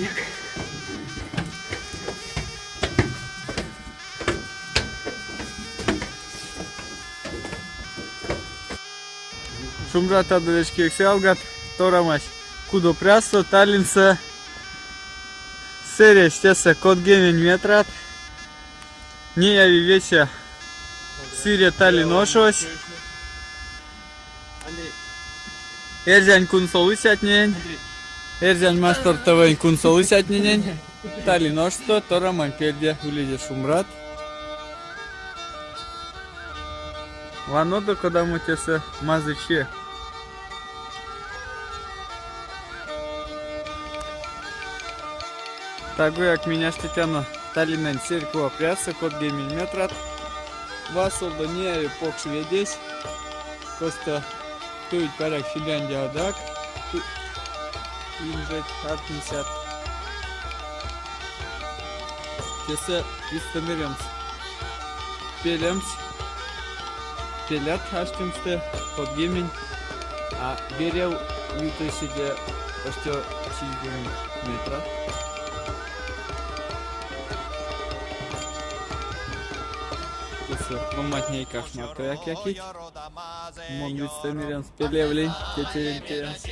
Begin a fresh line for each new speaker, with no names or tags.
Минек. Шумбратадо вечкевикс ялгат, Торамась кудо прясо Таллинсэ. Сэресь тесэ 30 метрат. Неяви весе сыре Таллин ошось. Эрзянь кунсолыцятненень, Эрзянь Мастор ТВ-нь кунсолыцятненень Таллин ошсто Торамань пельде уледе шумбрат. Ванодо, кодамо тесэ мазычи. Тагояк минь аштетяно Таллинэнь церькова прясо 30 метрат. Васолдо неяви покш ведесь, косто туить паряк Финляндиядак инжеть, ардтницят. Тесэ видьстэ меремс, пелемс, пелят аштемстэ 30, а верев юты седе оштё 70 метрат. Тесэ ломантне эйкакш мартояк якить. Мон видьстэ меремс, пелевлинь те тевенть теемс.